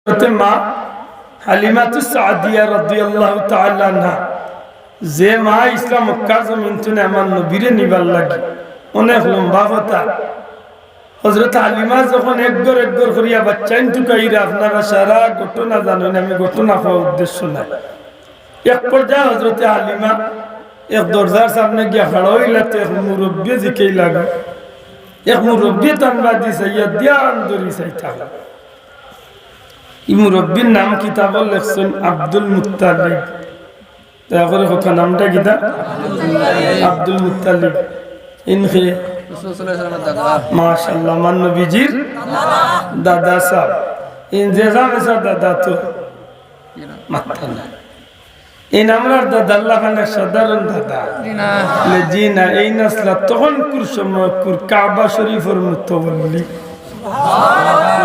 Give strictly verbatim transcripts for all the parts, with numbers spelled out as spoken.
হযরতে মা হালিমাতুস সাদিয়া রাদিয়াল্লাহু তাআলা আনহা, যে মা ইসলাম মক্কার জমিন তুনে আমার নবীরে নিবার লাগি, অনেক লম্বা কথা। হযরত হালিমা যখন এক ঘর এক ঘর করিয়া বাচ্চাইন তুকাইরা, আপনারা সারা ঘটনা জানইন, আমি ঘটনা কওয়ার উদ্দেশ্য নাই। এক পর্যায়ে হযরতে হালিমা এক দরজার সামনে গিয়া খাড়া অইলা, তো এক মুরব্বিয়ে জিকাইলা গো, এক মুরব্বিয়ে তান বাদি চাইয়া ধ্যান ধরি চাইতা। ই মুরব্বির নাম কিতাবো লেখছইন আব্দুল মুত্তালিব। দয়া করি কউক্কা, নামটা কিতা? Abdul Muttalib. ইন কে? মাশাআল্লাহ, আমার নবীজির দাদা সাব। ইন যে সাব, এসা দাদা তো মাত্তা না। ইন আমরার দাদার লাখান সাধারণ দাদা? জি না। লে জি না, এইন আছলা তখনকুর সময়কুর কাবা শরীফর মুতওয়াল্লি।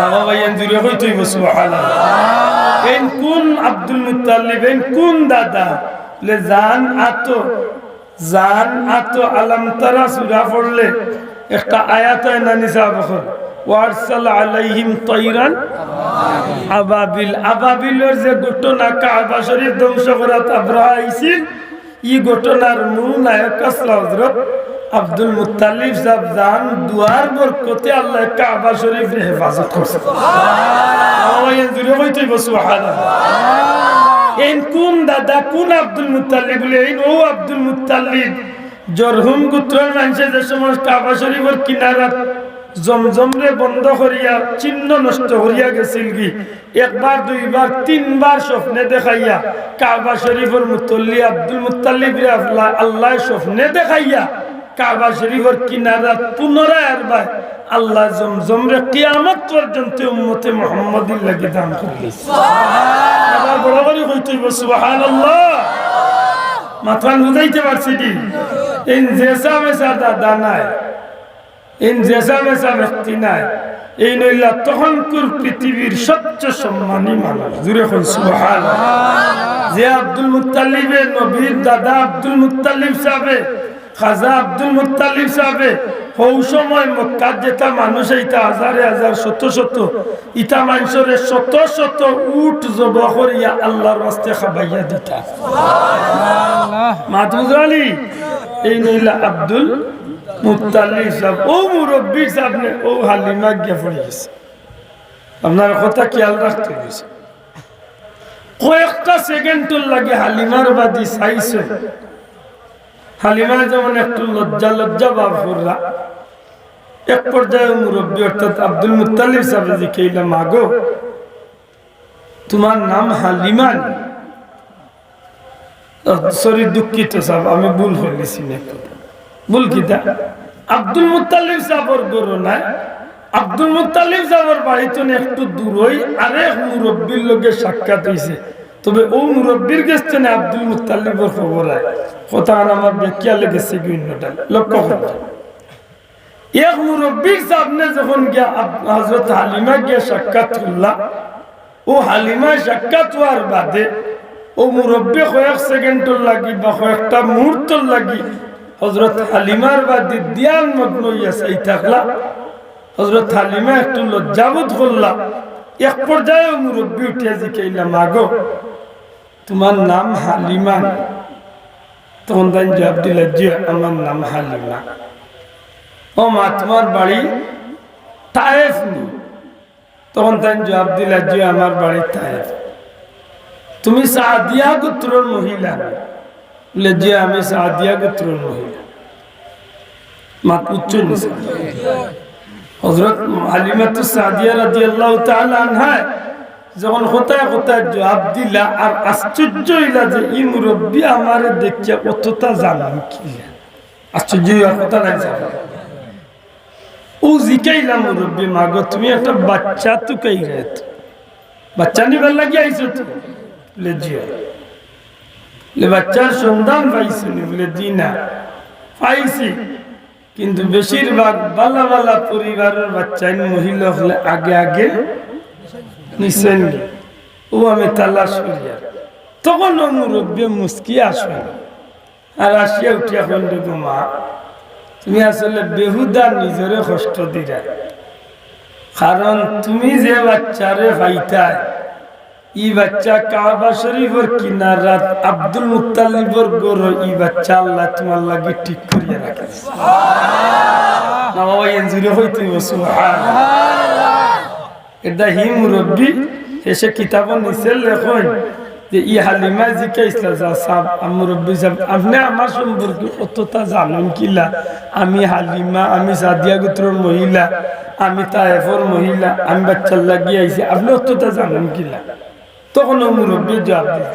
বাবা ভাই, এন জুরে কইতে অইবো সুবহানাল্লাহ। এইন কুন আব্দুল মুত্তালিব, এইন কুন দাদা? লে যান আতো, যান আতো আলাম তারা সূরা পড়লে একটা আয়াত আয় না নি সাব অকল, "ওয়ারসাল আলাইহিম তাইরান আবাবিল।" আবাবিলর যে ঘটনা, কাবা শরীফ ধ্বংস করাত আবরাহা আইছিল, ই ঘটনার মূল নায়ক আছলা হযরত আব্দুল মুত্তালিব সাব, যান দুয়ার বরকতে আল্লায় কাবা শরীফরে হেফাজত করছে। আল্লাহ, এন জুরে কইতে অইবো সুবহানাল্লাহ। এইন কুন দাদা, কুন আব্দুল মুত্তালিব? বুলে, এইন অউ আব্দুল মুত্তালিব, জরহুম গোত্রর মানষে যে সময় কাবা শরীফর কিনারাত জমজমরে বন্ধ করিয়া চিহ্ন নষ্ট করিয়া গেছিলগি, একবার, দুইবার, তিনবার স্বপ্নে দেখাইয়া কাবা শরীফর মুতল্লি আব্দুল মুত্তালিবরে আল্লাহ, আল্লায় স্বপ্নে দেখাইয়া কাবা শরীফর কিনারাত পুনরায় আরবায় আল্লায় জমজমরে কিয়ামত পর্যন্ত উম্মতে মুহাম্মদীর লাগি দান করি দিছে। আবার বড় করি কইতে অইবো সুবহানাল্লাহ। মাতখান বুঝাইতে পারছি নি? এইন যে সাব, এসা দাদা নায়, এইন যে সাব, এসা ব্যক্তি নায়। এইন অইলা তখনকুর পৃথিবীর সবচেয়ে সম্মানী মানুষ। জুরে কইন সুবহানাল্লাহ। যে আব্দুল মুত্তালিবে, নবীর দাদা আব্দুল মুত্তালিব সাবে, খাজা আব্দুল মুত্তালিব সাবে, হউ সময় মক্কাত যেতা মানুষ আইতা হাজারে হাজার, শত শত, ইতা মানষরে শত শত উট জবো করিয়া আল্লার ওয়াস্তে খাবাইয়া দিতা। মাত বুঝালি? এইন অইলা আব্দুল মুত্তালিব সাব। অউ মুরব্বির সামনে অউ হালিমা গিয়া পড়ি গেছে। আপনারা কথা খিয়াল রাখতে অইবো। কয়েকটা সেকেন্ডর লাগি হালিমার বাদি চাইছে। হালিমায় যেমন একটু লজ্জা লজ্জা ভাব কররা, এক পর্যায়ে মুরব্বি অর্থাৎ আব্দুল মুত্তালিব সাবে জিকাইলা, "মাগো, তুমার নাম হালিমা নি?" আহ, sorry, দুঃখিত সাব, আমি ভুল কইলিছি না। ভুল কিতা? আব্দুল মুত্তালিব সাবর ঘরো নায়, আব্দুল মুত্তালিব সাবর বাড়ি তুনে একটু দূরই আরেক মুরব্বির লগে সাক্ষাৎ অইছে। তবে অউ মুরব্বির গেছ তুনে আব্দুল মুত্তালিবর খবর আয়। কথাখান আমার ব্যাখ্যা লেগেছে কি অন্যটা, লক্ষ্য করবা। এক মুরব্বির সামনে যখন গিয়া আব-, হযরত হালিমা গিয়া সাক্ষাৎ করলা, অউ হালিমায় সাক্ষাৎ অওয়ার বাদে অউ মুরব্বি কয়েক সেকেন্ডর লাগি বা কয়েকটা মুহূর্তর লাগি হযরত হালিমার বাদি ধ্যান মগ্ন অইয়া চাই থাকলা। হযরত হালিমা একটু লজ্জাবোধ করলা। এক পর্যায়ে অউ মুরব্বি উঠিয়া জিকাইলা, "মাগো, তুমার নাম হালিমা নি?" তখন তাইন জুয়াব দিলা, "জি, আমার নাম হালিমা।" "ও মা, তুমার বাড়ি তায়েফ নি?" তখন তাইন জুয়াব দিলা, "জি, আমার বাড়ি তায়েফ।" "তুমি সাদিয়া গোত্রর মহিলা নি?" বুলে, "জি, আমি সাদিয়া গোত্রর মহিলা।" মাত বুঝছইন নি? হযরত হালিমাতুস সাদিয়া রাদিয়াল্লাহু তাআলা আনহায় যখন কথায় কথায় জুয়াব দিলা, আর আশ্চর্য অইলা যে ই মুরব্বি আমারে দেখিয়া অতটা জানইন কিলা। আশ্চর্য অইবার কথা নায় জানো। অউ জিকাইলা মুরব্বি, "মাগো, তুমি একটা বাচ্চা তুকাইরায় তো, বাচ্চা নিবার লাগি আইছো তো?" বুলে, "জি অয়।" বুলে, "বাচ্চার সন্ধান পাইছো নি?" বুলে, "জি না, পাইছি, কিন্তু বেশিরভাগ বালা বালা পরিবারর বাচ্চাইন মহিলা অকলে আগে আগে নিছইন গি, অউ আমি তালাশ করিয়ার।" তখন অউ মুরব্বি মুচকি আসে। আর আসিয়া উঠিয়া কইন, "দেখো মা, তুমি আসলে বেহুদা নিজরে কষ্ট দিরায়। কারণ তুমি যে বাচ্চারে পাইতায়, ই বাচ্চা কাবা শরীফর কিনারাত আব্দুল মুত্তালিবর ঘরো, ই বাচ্চা আল্লায় তুমার লাগি ঠিক করিয়া রাখছে। না বাবা, এন জুরে কইতে অইবো, সুবহানাল্লাহ। এটা হি মুরব্বি, হে সে কিতাবো নিচে লেখইন যে ই হালিমায় জিকাইছলা, যা সাব, আ, মুরব্বি সাব, আপনে আমার সম্পর্কে অততা জানইন কিলা? আমি হালিমা, আমি সাদিয়া গোত্রর মহিলা, আমি তায়েফর মহিলা, আমি বাচ্চার লাগি আইছি, আপনে অততা জানইন কিলা? তখন অউ মুরব্বিয়ে জুয়াব দিলা,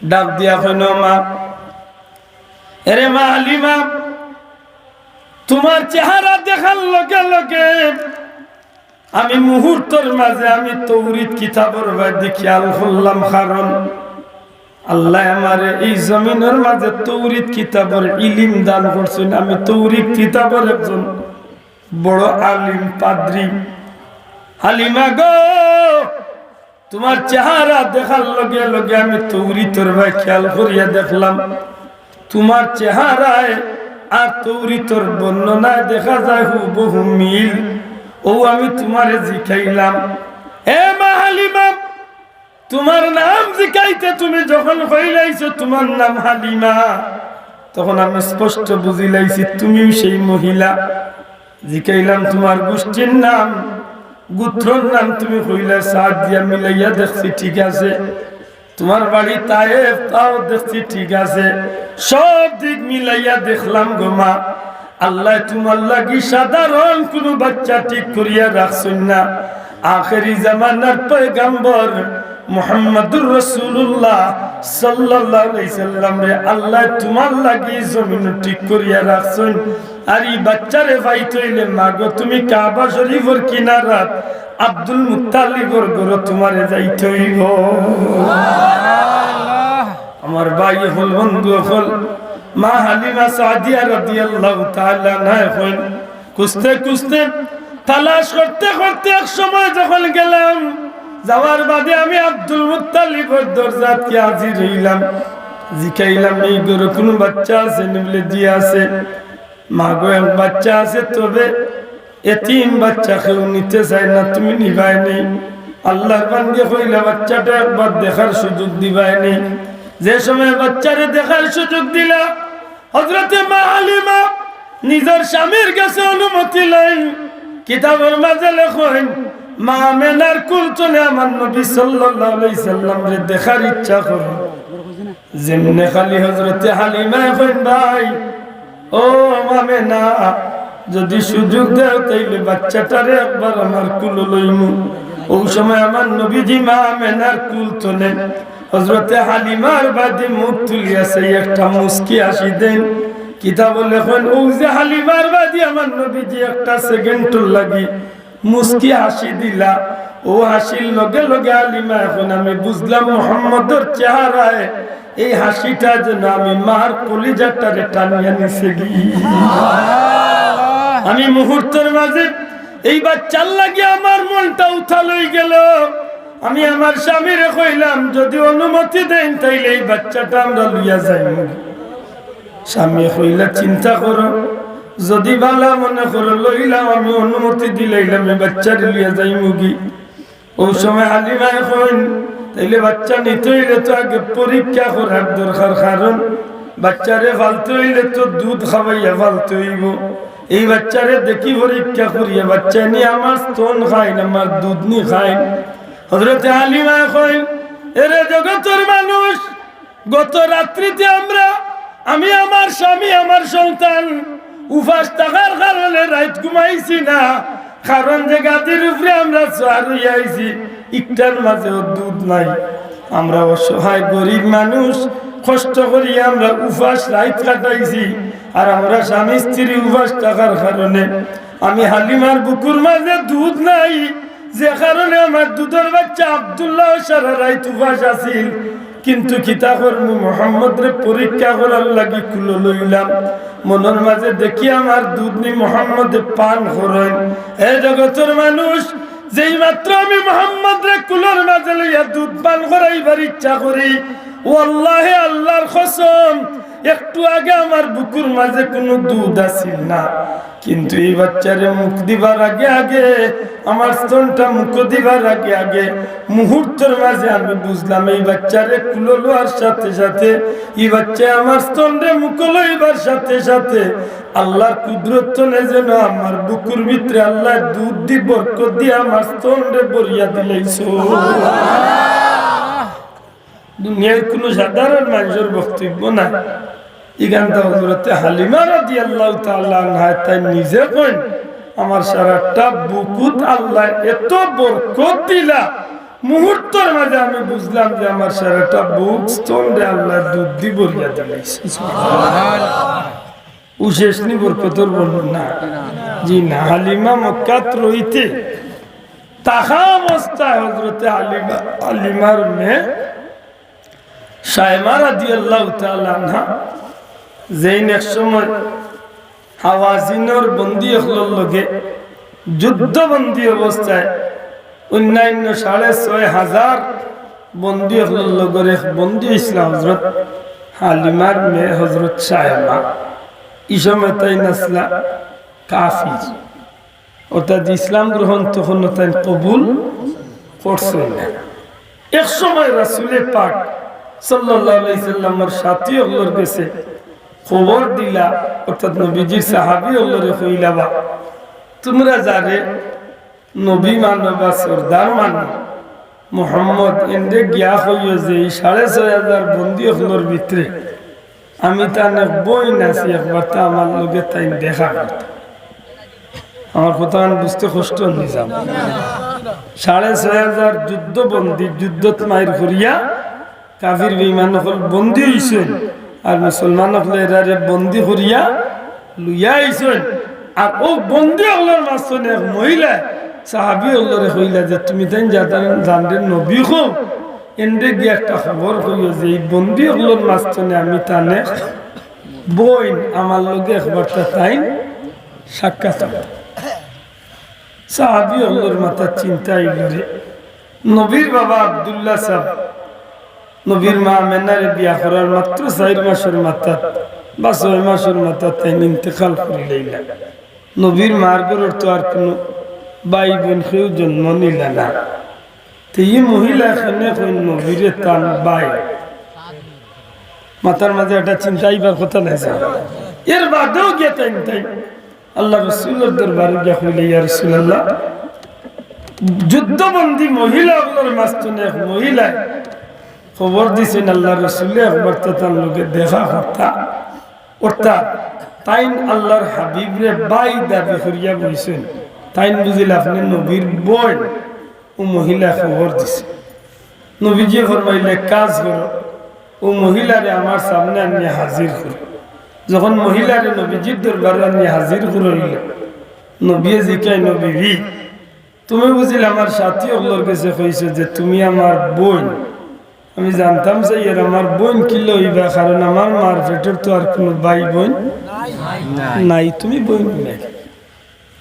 ডাক দিয়া কইন, "মা, এরে মা হালিমা, তুমার চেহারা দেখার লগে লগে আমি মুহূর্তর মাঝে আমি তৌরিত কিতাবর বায়দি খিয়াল করলাম, কারণ আল্লায় আমারে ই জমিনর মাঝে তৌরিত কিতাবর ইলিম দান করছইন। আমি তৌরিত কিতাবর একজন বড় আলিম পাদ্রী। হালিমা গো, তুমার চেহারা দেখার লগে লগে আমি তৌরিতর বায় খিয়াল করিয়া দেখলাম, তুমার চেহারায় আর তৌরিতর বর্ণনায় দেখা যায় হুবহু মিল। অউ আমি তুমারে জিকাইলাম, এ মা হালিমা, তুমার নাম জিকাইতে তুমি যখন কইলাইছো তুমার নাম হালিমা, তখন আমি স্পষ্ট বুঝিলাইছি তুমিউ সেই মহিলা।" জিকাইলাম, "তুমার গুষ্টির নাম, গুত্রর নাম?" তুমি কইলা, "সাদিয়া।" মিলাইয়া দেখছি, ঠিক আছে। "তুমার বাড়ি তায়েফ?" তাও দেখছি, ঠিক আছে। সব দিক মিলাইয়া দেখলাম গো মা, আল্লায় তুমার লাগি সাধারণ কুনু বাচ্চা ঠিক করিয়া রাখছইন না। আখেরি জামানার পয়গাম্বর মুহাম্মাদুর রাসূলুল্লাহ সাল্লাল্লাহু আলাইহি সাল্লামরে আল্লায় তুমার লাগি জমিনো ঠিক করিয়া রাখছইন। আর ই বাচ্চারে পাইতে অইলে মাগো, তুমি কাবা শরীফর কিনারাত আব্দুল মুত্তালিবর ঘরো তুমারে যাইতে অইবো। আমার ভাই অকল, বন্ধু অকল, মা হালিমা সাদিয়া রাদিয়াল্লাহু তাআলা আনহা কইন, খুঁজতে খুঁজতে, তালাশ করতে করতে এক সময় যখন গেলাম, যাওয়ার বাদে আমি আব্দুল মুত্তালিবর দরজাত গিয়া হাজির অইলাম। জিকাইলাম, "ই ঘরো কুনু বাচ্চা আছে নি?" বলে, "জি আছে।" "মাগো, এক বাচ্চা আছে, তবে এতিম বাচ্চা, কেউ নিতে চায় না, তুমি নিবায় নি?" আল্লাহর বান্দি কইলা, "বাচ্চাটা একবার দেখার সুযোগ দিবায় নি?" যে সময় বাচ্চারে দেখার সুযোগ দিলা, হযরতে মা হালিমা নিজর স্বামীর গেছে অনুমতি লইন। কিতাবর মাঝে লেখইন, মা আমেনার কুল তনে আমার নবী সাল্লাল্লাহু আলাইহি সাল্লামরে দেখার ইচ্ছা করইন। যেমনে খালি হযরতে হালিমায় কইন, "ভাই, ও মা আমেনা, যদি সুযোগ দেও, তাইলে বাচ্চাটারে একবার আমার কুলো লইমু।" অউ সময় আমার নবীজি মা আমেনার কুল তনে হযরতে হালিমার বায়দি মুখ তুলিয়া চাই, একটা মুস্কি হাসি দেইন। কিতাবো লেখইন, অউ যে হালিমার বায়দি আমার নবীজি একটা সেকেন্ডর লাগি মুস্কি হাসি দিলা, অউ হাসির লগে লগে হালিমায় কইন, "আমি বুঝলাম মুহাম্মদর চেহারায় এই হাসিটা যেন আমি মার কলিজাটারে টানিয়া নিছে গি।" আমি মুহূর্তর মাঝে এই বাচ্চার লাগি আমার মনটা উথাল অইগেলো। আমি আমার স্বামীরে কইলাম, "যদি অনুমতি দেইন, তাইলে এই বাচ্চাটা আমরা লইয়া যাইমু।" স্বামীয়ে কইলা, "চিন্তা করো, যদি ভালা মনে করো, লইলাও, আমি অনুমতি দিলাইলাম, এই বাচ্চারে লইয়া যাইমু গি।" অউ সময় হালিমায় কইন, "তাইলে বাচ্চা নিতে অইলে তো আগে পরীক্ষা করার দরকার, কারণ বাচ্চারে ফালতে অইলে তো দুধ খাওয়াইয়া ফালতে অইবো। এই বাচ্চারে দেখি পরীক্ষা করিয়া, বাচ্চায় নি আমার স্তন খাইন, আমার দুধ নি খাইন।" হযরতে হালিমায় কইন, "এরে জগতর মানুষ, গত রাত্রিতে আমরা, আমি, আমার স্বামী, আমার সন্তান উপাস থাকার কারণে রাইত ঘুমাইছি না, কারণ যে গাদির উপরে আমরা সওয়ার অইয়া আইছি, ইকটার মাঝেও দুধ নাই। আমরা অসহায় গরিব মানুষ, কষ্ট করি আমরা উপাস রাইত কাটাইছি, আর আমরা স্বামী স্ত্রী উপাস থাকার কারণে আমি হালিমার বুকুর মাঝে দুধ নাই, যে কারণে আমার দুধর বাচ্চা আব্দুল্লাহ সারা রাইত উপাস আছিল, কিন্তু কিতা করমু, মুহাম্মদরে পরীক্ষা করার লাগি কুলো লইলাম, মনর মাঝে দেখি আমার দুধ নি মুহাম্মদে পান করইন।" এ জগতর মানুষ, যেই মাত্র আমি মুহাম্মদরে কুলর মাঝে লইয়া দুধ পান করাইবার ইচ্ছা করি, ওয়াল্লাহি আল্লাহর কসম, একটু আগে আমার বুকুর মাঝে কুনু দুধ আছিল না, কিন্তু এই বাচ্চারে মুখ দিবার আগে আগে, আমার স্তনটা মুখো দিবার আগে আগে, মুহূর্তর মাঝে আমি বুঝলাম, এই বাচ্চারে কুলো লওয়ার সাথে সাথে, এই বাচ্চায় আমার স্তনরে মুখো লইবার সাথে সাথে আল্লাহর কুদরত তনে যেন আমার বুকুর ভিতরে আল্লায় দুধ দি বরকত দিয়া আমার স্তনরে ভরিয়া দিলাইছইন। দুনিয়ার কুনু সাধারণ মানষর বক্তব্য না। ইখানতা হযরতে হালিমা রাদিয়াল্লাহু তাআলা আনহা তাইন নিজে কইন, "আমার সারাটা বুকুত আল্লায় এত বরকত দিলা, মুহূর্তর মাঝে আমি বুঝলাম যে আমার সারাটা বুক স্তনরে আল্লায় দুধ দি ভরিয়া দিলাইছইন।" ও শেষ নি বরকতর বর্ণনা? জি না, হালিমা মক্কাত রইতে থাকা অবস্থায় হযরতে হালিমা, হালিমার মেয়ে সায়মা রাদিয়াল্লাহু তাআলা আনহা, যেইন এক সময় হাওয়াজিনর বন্দী অকলর লগে যুদ্ধবন্দী অবস্থায় অন্যান্য সাড়ে ছয় হাজার বন্দী অকলর লগর এক বন্দী অইছলা হযরত হালিমার মেয়ে হযরত সায়মা। ই সময় তাইন আছলা কাফির, অর্থাৎ ইসলাম গ্রহণ তখনও তাইন কবুল করছইন না। এক সময় রাসূলে পাক সাল্লাল্লাহু আলাইহি সাল্লামর সাথী অকলর গেছে খবর দিলা, অর্থাৎ নবীজির সাহাবী অকলরে কইলা, "বা তুমরা যারে নবী মানো বা সর্দার মানো, মোহাম্মদ, এনরে গিয়া কইও যে ই সাড়ে ছয় হাজার বন্দী অকলর ভিতরে আমি তান এক বইন আছি, একবারতা আমার লগে তাইন দেখা করতা।" আমার কথাখান বুঝতে কষ্ট নি যার? সাড়ে ছয় হাজার যুদ্ধবন্দী, যুদ্ধত মাইর করিয়া কাফির বেঈমান অকল বন্দী অইছইন, আর মুসলমান অকলে এরারে বন্দী করিয়া লইয়া আইছইন। আর অউ বন্দী অকলর মাঝখানো এক মহিলায় সাহাবী অকলরে কইলা যে, "তুমি তাইন যানরে নবী কও, এনরে গিয়া একটা খবর কইও যে ই বন্দী অকলর মাঝখানো আমি তান এক বইন, আমার লগে একবারতা তাইন সাক্ষাৎ অইবো।" সাহাবী অকলর মাথাত চিন্তা আইলো রে, নবীর বাবা আব্দুল্লাহ সাব নবীর মা আমেনারে বিয়া করার মাত্র চাইর মাসর মাথাত বা ছয় মাসর মাথাত তাইন ইন্তেকাল করিলাইলা। নবীর মার ঘরর তো আর কুনু ভাই বইন কেউ জন্ম নিলা না। তে ই মহিলা কেনে কইন নবীরে তান ভাই? মাথার মাঝে একটা চিন্তা আইবার কথা নায় যার? এর বাদেও গিয়া তাইন, তাইন আল্লাহ রসুলর দরবারো গিয়া কইলা, "ইয়া রাসূলুল্লাহ, যুদ্ধবন্দী মহিলা অকলর মাঝখানো এক মহিলায় খবর দিছইন আল্লাহ রসুলে একবারতা তান লগে দেখা করতা।" অর্থাৎ তাইন আল্লাহর হাবিবরে ভাই দাবি করিয়া বইছইন। তাইন বুঝিলা আপনে নবীর বইন, অউ মহিলায় খবর দিছে। নবীজিয়ে ফরমাইলা, "এক কাজ করো, অউ মহিলারে আমার সামনে আনিয়া হাজির করো।" যখন মহিলারে নবীজির দরবারো আনিয়া হাজির করা অইলো, নবীয়ে জিকাইন, "ও বিবি, তুমি বুঝিলা আমার সাথী অকলর গেছে কইছো যে তুমি আমার বইন? আমি জানতাম চাইয়ার আমার বইন কিলা অইবা, কারণ আমার মার পেটর তো আর কুনু ভাই বইন নাই, তুমি বইন নায়।"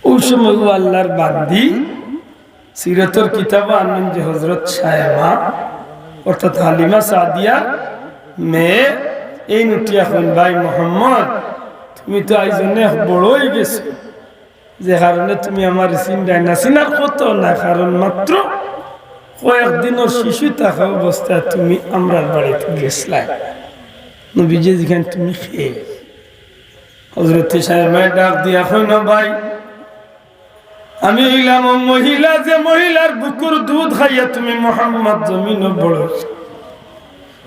অউ সময় অউ আল্লাহর বান্দি সিরতর কিতাবো আনইন যে হযরত সায়মা, অর্থাৎ হালিমা সাদিয়ার মেয়ে, এইন উঠিয়া কইন, "ভাই মোহাম্মদ, তুমি তো আইজ অনেক বড় অইগেছো, যে কারণে তুমি আমারে চিনরায় না, চিনার কথা না, কারণ মাত্র কয়েক দিনর শিশু থাকা অবস্থায় তুমি আমরার বাড়িত গেছলায়।" নবীজিয়ে জিকাইন, "তুমি কে?" হযরতে সায়মায় ডাক দিয়া কইন, "ভাই, আমি অইলাম অউ মহিলা, যে মহিলার বুকুর দুধ খাইয়া তুমি মোহাম্মদ জমিনো বড় অইছো।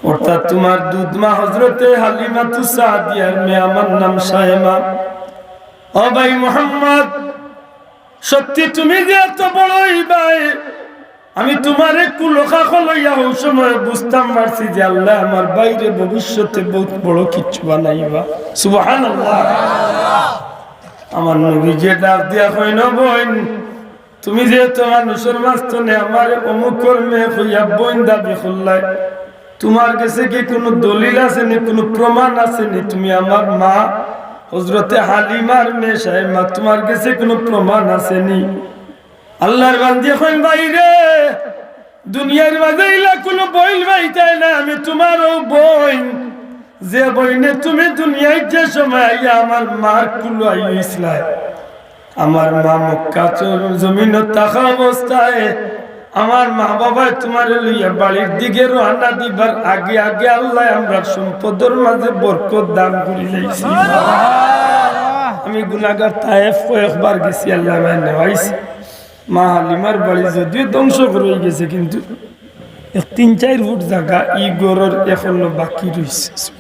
অর্থাৎ তুমার দুধ মা হযরতে হালিমাতু সাদিয়ার মেয়ে, আমার নাম সায়মা। ও ভাই মোহাম্মদ, সত্যি তুমি যে এত বড় অইবায়, আমি তুমারে কুলো-কাখো লইয়া অউ সময় বুঝতাম পারছি যে আল্লায় আমার ভাইরে ভবিষ্যতে বউত বড় কিচ্ছু বানাইবা।" সুবহানাল্লাহ। আমার নবীজিয়ে ডাক দিয়া কইন, "ও বইন, তুমি যেহেতু মানুষর মাঝখানো আমারে অমুকর মেয়ে কইয়া বইন দাবি করলায়, তুমার গেছে কি কুনু দলিল আছে নি, কুনু প্রমাণ আছে নি? তুমি আমার মা হযরতে হালিমার মেয়ে সায়মা, তুমার গেছে কুনু প্রমাণ আছে নি?" আল্লাহর বান্দি কইন, "ভাইরে, দুনিয়ার মাঝে ইলা কুনু বইন পাইতায় না, আমি তুমারও বইন।" যে বইনে তুমি দুনিয়াত যে সময় আইয়া আমার মার কুলো আইছলায়, আমার মা মক্কা জ-, জমিনো থাকা অবস্থায় আমার মা বাবায় তুমারে লইয়া বাড়ির দিকে রওয়ানা দিবার আগে আগে আল্লায় আমরার সম্পদর মাঝে বরকত দান করি লাইছে। আমি গুনাগার, তায়েফ কয়েকবার গেছি, আল্লায় আমারে নেওয়াইছে। মা হালিমার বাড়ি যদিও ধ্বংস করি গেছে, কিন্তু এক তিন চাইর ফুট জাগা ই ঘরর এখনো বাকি রইছে।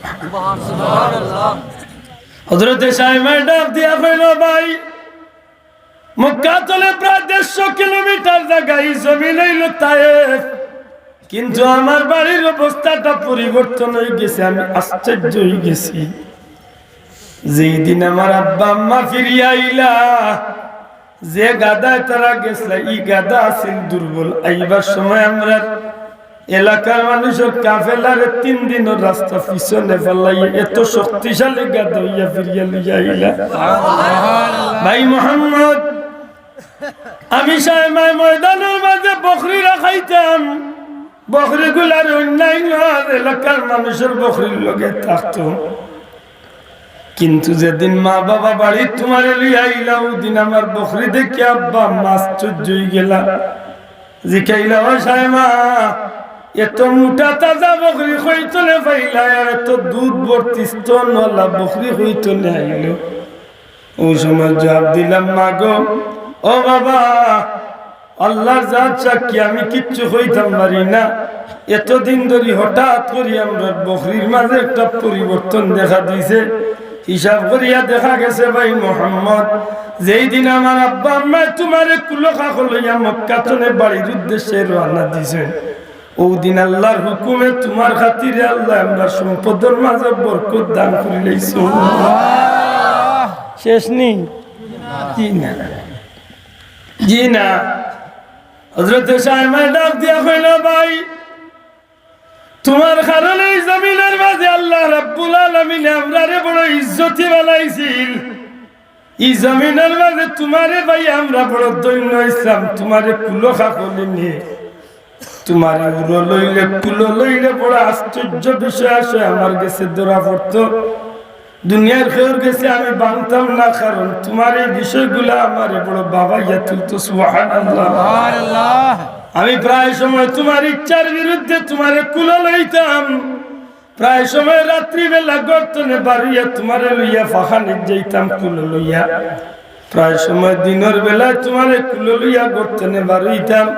হযরতে সাইমায় ডাক দিয়া কইল, "ভাই, মক্কা তনে প্রায় দেড়শো কিলোমিটার জাগা, ই জমিন অইলো তায়েফ, কিন্তু আমার বাড়ির অবস্থাটা পরিবর্তন অই গেছে, আমি আশ্চর্য অই গেছি।" যেই দিন আমার আব্বা আম্মা ফিরিয়া আইলা, যে গাধায় তারা গেছলা, ই গাধা আছিল দুর্বল। আইবার সময় আমরার এলাকার মানুষর কাফেলারে তিন দিনর রাস্তা পিছনে ফালাইয়া এত শক্তিশালী গাধা অইয়া ফিরিয়া লইয়া আইলা। ভাই মোহাম্মদ, আমি সাইমায় ময়দানর মাঝে বকরি রাখাইতাম, বকরিগুলার অন্যান্য এলাকার মানুষর বকরির লগে থাকতো। কিন্তু যেদিন মা বাবা বাড়িত তুমারে লইয়া আইলা, অউ দিন আমার বকরি দেখিয়া আব্বা আম্মা আশ্চর্য অই গেলা। জিকাইলা, "ও সাইমা, এত মোটা তাজা বকরি কই তনে পাইলায়, আর এত দুধ ভর্তি স্তনওয়ালা বকরি কই তনে আইলো?" অউ সময় জবাব দিলাম, "মা গো, ও বাবা, আল্লার জাত সাক্ষী, আমি কিচ্ছু কইতাম পারি না। এতদিন ধরি হঠাৎ করি আমরার বকরির মাঝে একটা পরিবর্তন দেখা দিছে। হিসাব করিয়া দেখা গেছে, ভাই মোহাম্মদ, যেই দিন আমার আব্বা আম্মায় তুমারে কুলো খাখো লইয়া মক্কা তনে বাড়ির উদ্দেশ্যে রওয়ানা দিছইন, অউ দিন আল্লার হুকুমে তুমার খাতিরে আল্লায় আমরার সম্পদর মাঝে বরকত দান করি লাইছইন।" শেষ নি? জি না। জি না। হযরতে সাইমায় ডাক দিয়া কইল, "ভাই, তুমার কারণে ই জমিনর মাঝে আল্লাহ রাব্বুল আলামিনে আমরারে বড় ইজ্জতি বানাইছিল। ই জমিনর মাঝে তুমারে পাইয়া আমরা বড় ধন্য অইছলাম, তুমারে কুলো খাখো লইলে, তুমারে উরো লইলে, কুলো লইলে বড় আশ্চর্য বিষয় আশয় আমার গেছে ধরা পড়তো। দুনিয়ার কেউর গেছে আমি ভাঙতাম না, কারণ তুমার ই বিষয়গুলা আমারে বড় ভাবাইয়া তুলতো।" সুবহানাল্লাহ। সুবহানাল্লাহ। আমি প্রায় সময় তুমার ইচ্ছার বিরুদ্ধে তুমারে কুলো লইতাম, প্রায় সময় রাত্রিবেলা ঘর তনে বারইয়া তুমারে লইয়া পাখানিত যাইতাম কুলো লইয়া, প্রায় সময় দিনর বেলায় তুমারে কুলো লইয়া ঘর তনে বারইতাম।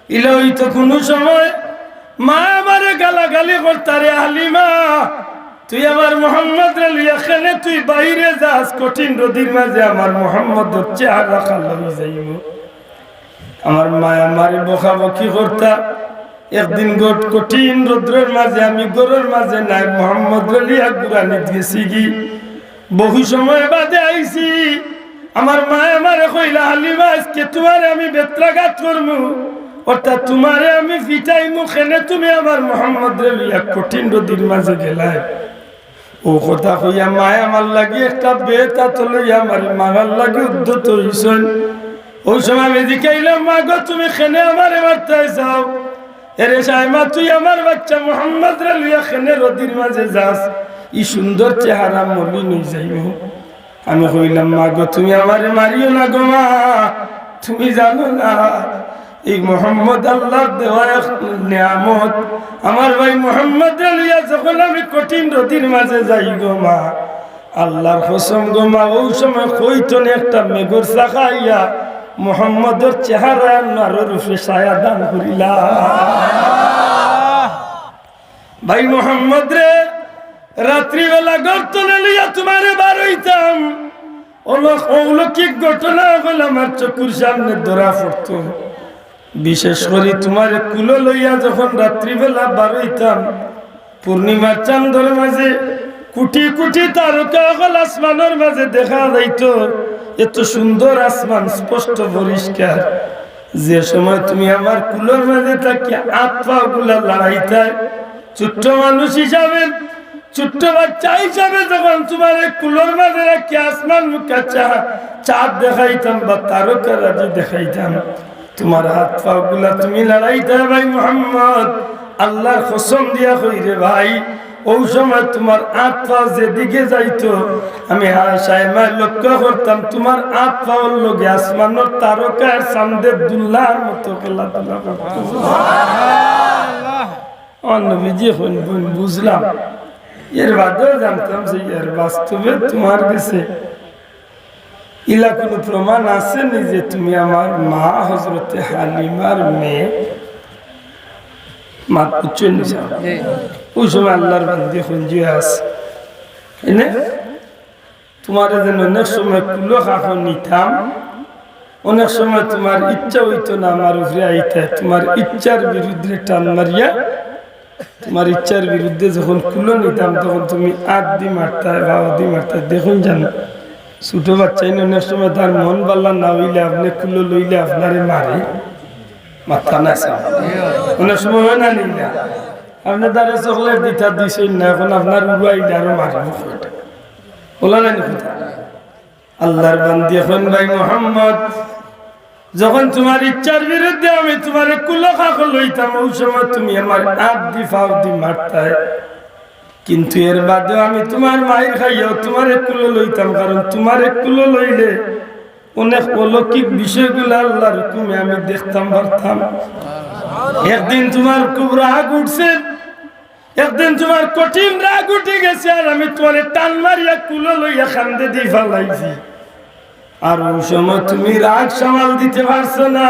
ইলা অইতো কুনু সময় মায় আমারে গালাগালি করতা, "রে হালিমা, তুই আমার মোহাম্মদরে লইয়া কেনে তুই বাইরে যাস, কঠিন রোদির মাঝে আমার মোহাম্মদর চেহারা কালা অই যাইবো।" আমার মায় আমারে বকাবকি করতা। একদিন ঘট-, কঠিন রৌদ্রর মাঝে আমি ঘরর মাঝে নাই, মোহাম্মদরে লইয়া গুরানিত গেছিগি। বহু সময় বাদে আইছি, আমার মায় আমারে কইলা, "হালিমা, আইজকে তুমারে আমি বেত্রাঘাত করমু, অর্থাৎ তুমারে আমি পিটাইমু, কেনে তুমি আমার মোহাম্মদরে লইয়া কঠিন রোদির মাঝে গেলায়?" অউ কথা কইয়া মায় আমার লাগি একটা বেত আতো লইয়া আমারে মারার লাগি উদ্যত অইছইন। অউ সময় আমি জিকাইলাম, "মা গো, তুমি কেনে আমারে মারতায় চাও? এরে সাইমা, তুই আমার বাইচ্চা মোহাম্মদরে লইয়া কেনে রোদির মাঝে যাস? ই সুন্দর চেহারা মলিন অই যাইবো।" আমি কইলাম, "মা গো, তুমি আমারে মারিও না গো মা, তুমি জানো না, ই মোহাম্মদ আল্লার দেওয়া এক নিয়ামত। আমার ভাই মোহাম্মদরে লইয়া যখন আমি কঠিন রোদির মাঝে যাই গো মা, আল্লার কসম গো মা, অউ সময় কই তনে একটা মেঘর চাকা আইয়া মোহাম্মদর চেহারা আনোয়ারর উপরে ছায়া দান করিলা।" ভাই মোহাম্মদরে রাত্রিবেলা ঘর তনে লইয়া তুমারে বারইতাম, অলৌ-, অলৌকিক ঘটনা অকল আমার চকুর সামনে ধরা পড়তো। বিশেষ করি তুমারে কুলো লইয়া যখন রাত্রিবেলা বারইতাম, পূর্ণিমার চান্দর মাঝে কুটি কুটি তারকা অকল আসমানর মাঝে দেখা যাইতো। এত সুন্দর আসমান, স্পষ্ট পরিষ্কার। যে সময় তুমি আমার কুলর মাঝে থাকিয়া আত পাও গুলা লড়াইতায়, ছোট্ট মানুষ হিসাবে, ছোট্ট বাচ্চা হিসাবে যখন তুমারে কুলর মাঝে রাখি আসমান মুখা চা-, চাঁদ দেখাইতাম বা তারকা রাজি দেখাইতাম, তুমার আত পাও গুলা তুমি লড়াইতায় ভাই মোহাম্মদ, আল্লার কসম দিয়া কই রে ভাই, অউ সময় তুমার আত পাও যেদিকে যাইতো, আমি হা-, সাইমায় লক্ষ্য করতাম, তুমার আত পাওর লগে আসমানর তারকার চান্দের দুলার মতো খেলাধুলা করতো। আমার নবীজি কইন, "বইন, বুঝলাম।" এর বাদেও জানতাম যে এর বাস্তবে তুমার গেছে ইলা কুনু প্রমাণ আছে নি যে তুমি আমার মা হযরতে হালিমার মেয়ে? মাত বুঝছইন নি? অউ সময় আল্লার বান্দি কইন, "জি আছে।" এনে তুমারে যেন অনেক সময় কুলো খাখো নিতাম, অনেক সময় তুমার ইচ্ছা অইতো না আমার উপরে আইতায়, তুমার ইচ্ছার বিরুদ্ধে টান মারিয়া, তুমার ইচ্ছার বিরুদ্ধে যখন কুলো নিতাম, তখন তুমি আত দি মারতায়, পাও দি মারতায়। দেখইন জানো, ছোট বাচ্চাইন অনেক সময় তার মন ভালা না অইলে, আপনে কুলো লইলে আপনারে মারে, মারতা না চাও। অনেক সময় অয় না নি না? আপনে তারে চকলেট দিতা দিছইন না, এখন আপনার উড়াইলে আরো মারে। বলা নাই নি কথা? আল্লার বান্দি কইন, "ভাই মোহাম্মদ, যখন তুমার ইচ্ছার বিরুদ্ধে আমি তুমারে কুলো খাখো লইতাম, অউ সময় তুমি আমার আত দি পাও দি মারতায়, কিন্তু এর বাদেও আমি তুমার মাইর খাইয়াও তুমারে কুলো লইতাম, কারণ তুমারে কুলো লইলে অনেক অলৌকিক বিষয়গুলা আল্লার হুকুমে আমি দেখতাম পারতাম।" একদিন তুমার খুব রাগ উঠছে, একদিন তুমার কঠিন রাগ উঠি গেছে, আর আমি তুমারে টান মারিয়া কুলো লইয়া কান্দেদি ফালাইছি। আর অউ সময় তুমি রাগ সামাল দিতে পারছো না,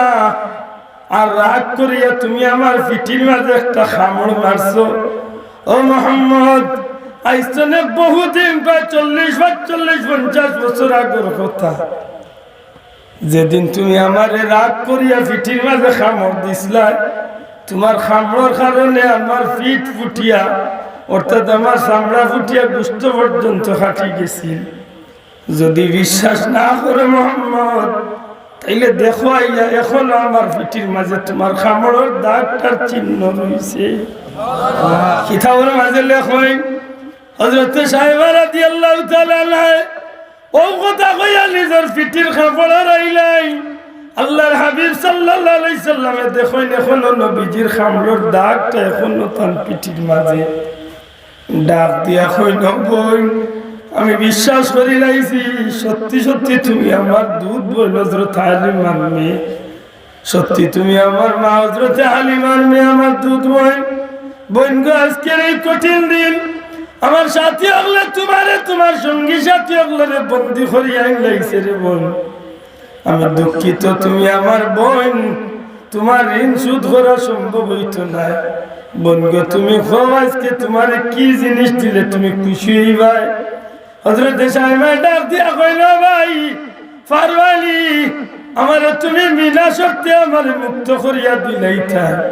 আর রাগ করিয়া তুমি আমার পিঠির মাঝে একটা কামড় মারছো। ও মোহাম্মদ, আইজ থনে বহুদিন, প্রায় চল্লিশ, পাঁচচল্লিশ, পঞ্চাশ বছর আগর কথা। যেদিন তুমি আমারে রাগ করিয়া পিঠির মাঝে কামড় দিছলায়, তুমার কামড়র কারণে আমার পিঠ ফুটিয়া, অর্থাৎ আমার চামড়া ফুটিয়া গোস্ত পর্যন্ত ফাটি গেছিল। যদি বিশ্বাস না করো মোহাম্মদ, তাইলে দেখো আইয়া এখনো আমার পিঠির মাঝে তুমার কামড়র দাগটার চিহ্ন রইছে। কিতাবর মাঝে লেখইন, হযরতে সাইমা রাদিয়াল্লাহু তাআলা আনহা অউ কথা কইয়া নিজর পিঠির কাপড় আড়াইলাইন। আল্লার হাবিব সাল্লাল্লাহু আলাইহি সাল্লামে দেখইন, এখনো নবীজির কামড়র দাগটা এখনো তান পিঠির মাঝে। ডাক দিয়া কইন, "বইন, আমি বিশ্বাস করিলাইছি, সত্যি সত্যি তুমি আমার দুধ বইন হযরত হালিমার মেয়ে।" সত্যি তুমি আমার মা হযরতে হালিমার মেয়ে, আমার দুধ বইন। বইন গো, আজকের এই কঠিন দিন আমার সাথী অকলে তুমারে, তুমার সঙ্গী সাথী অকলরে বন্দি করিয়া আইলাইছে রে বইন। আমি দুঃখিত, তুমি আমার বইন, তুমার ঋণ শোধ করা সম্ভব অইতো নায়। বইন গো, তুমি কও আজকে তুমারে কি জিনিস দিলে তুমি খুশি অইবায়? হযরতে সাইমায় ডাক দিয়া কইন, "ভাই, পারবায়নি, আমারে তুমি বিনা শর্তে আমারে মুক্ত করিয়া দিলাইতায়।"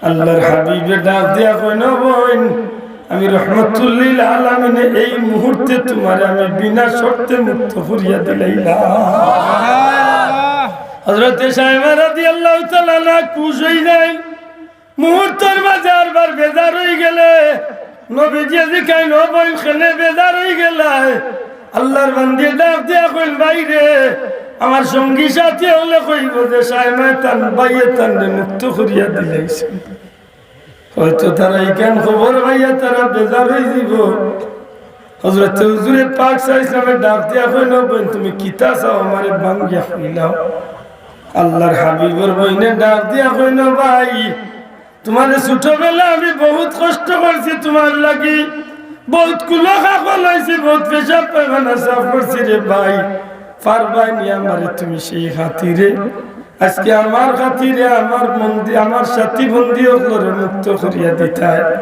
আল্লার হাবিবে ডাক দিয়া কইন, "বইন, আমি রহমতুল্লিল আলামিনে এই মুহূর্তে তুমারে আমি বিনা শর্তে মুক্ত করিয়া দিলাইলাম।" হযরতে সাইমা রাদিয়াল্লাহু তাআলা আনহা খুশ অইযাইন। মুহূর্তর মাঝে আরবার বেজার অইগেলে নবীজিয়ে জিকাইন, "ও বইন, কেনে বেজার অইগেলায়?" আল্লার বান্দিয়ে ডাক দিয়া কইন, "ভাইরে, আমার সঙ্গী সাথী অকলে কইবো যে সাইমায় তান ভাইয়ে তানরে মুক্ত করিয়া দিলাইছে। হয়তো তারা ইখান খবর পাইয়া তারা বেজার অইযিবো।" হযরতে হুজুরে পাক সাল্লাল্লাহু আলাইহি ওয়াসাল্লামে ডাক দিয়া কইন, "ও বইন, তুমি কিতা চাও আমারে ভাঙ্গিয়া কইলাও।" আল্লার হাবিবর বইনে ডাক দিয়া কইন, "ভাই, তুমারে ছোটবেলা আমি বহুত কষ্ট করছি তুমার লাগি, বহুত কুলো খাকল অইছি, বহুত পেশাব পায়খানা সাফ করছি রে ভাই, পারবায়নি আমারে তুমি সেই খাতিরে? আজকে আমার খাতিরে আমার বন্দি, আমার সাথী বন্দি অকলরে মুক্ত করিয়া দিতায়।"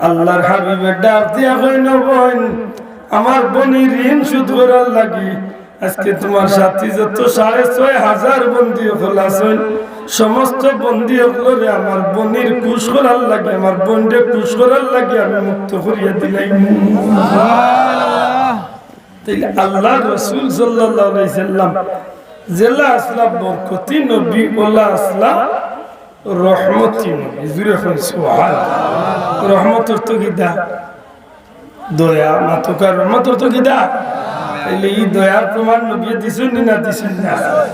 আল্লার হাবিবে ডাক দিয়া কইন, "বইন, আমার বইনর ঋণ শোধ করার লাগি আজকে তুমার সাথী যত সাড়ে ছয় হাজার বন্দি অকল আছইন, সমস্ত বন্দি অকলরে আমার বইনর খুশ করার লাগি, আমার বইনরে খুশ করার লাগি আমি মুক্ত করিয়া দিলাইমু।" তাইলে আল্লার রসুল সাল্লাল্লাহু আলাইহি সাল্লাম যেলা আছলা বরকতি নবী, অলা আছলা রহমতি নবী। জুরে কইন সুবহানাল্লাহ। রহমত অর্থ কিতা? দয়া। মাতউক্কা, রহমত অর্থ কিতা? তাইলে ই দয়ার প্রমাণ নবীয়ে দিছইন নি না দিছইন না?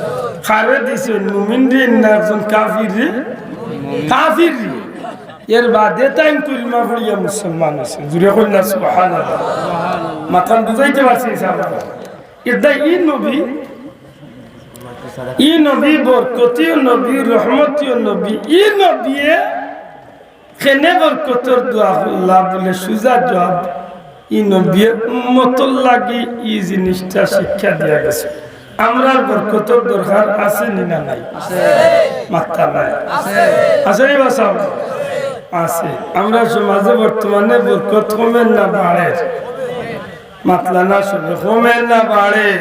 কারে দিছইন? মুমিনরে না একজন কাফিররে? কাফিররে। এর বাদে তাইন কলমা পড়িয়া মুসলমান অইছইন। জুরে কইন না সুবহানাল্লাহ। মাতখান বুঝাইতে পারছি ইনশাআল্লাহ? এরদায় ই নবী, ই নবী বরকতীয় নবী, রহমতীয় নবী। ই নবিয়ে কেনে বরকতর দোয়া করলা বুলে সুজা জুয়াব, ই নবিয়ে উম্মতর লাগি ই জিনিসটা শিক্ষা দিয়া গেছে। আমরার বরকতর দরকার আছে নি না নাই? মাত্তা নাই। আছে নি বা সাব? আছে। আমরার সমাজে বর্তমানে বরকত কমের না বাড়ের? মাতলা না শুনে, কমের না বাড়ের?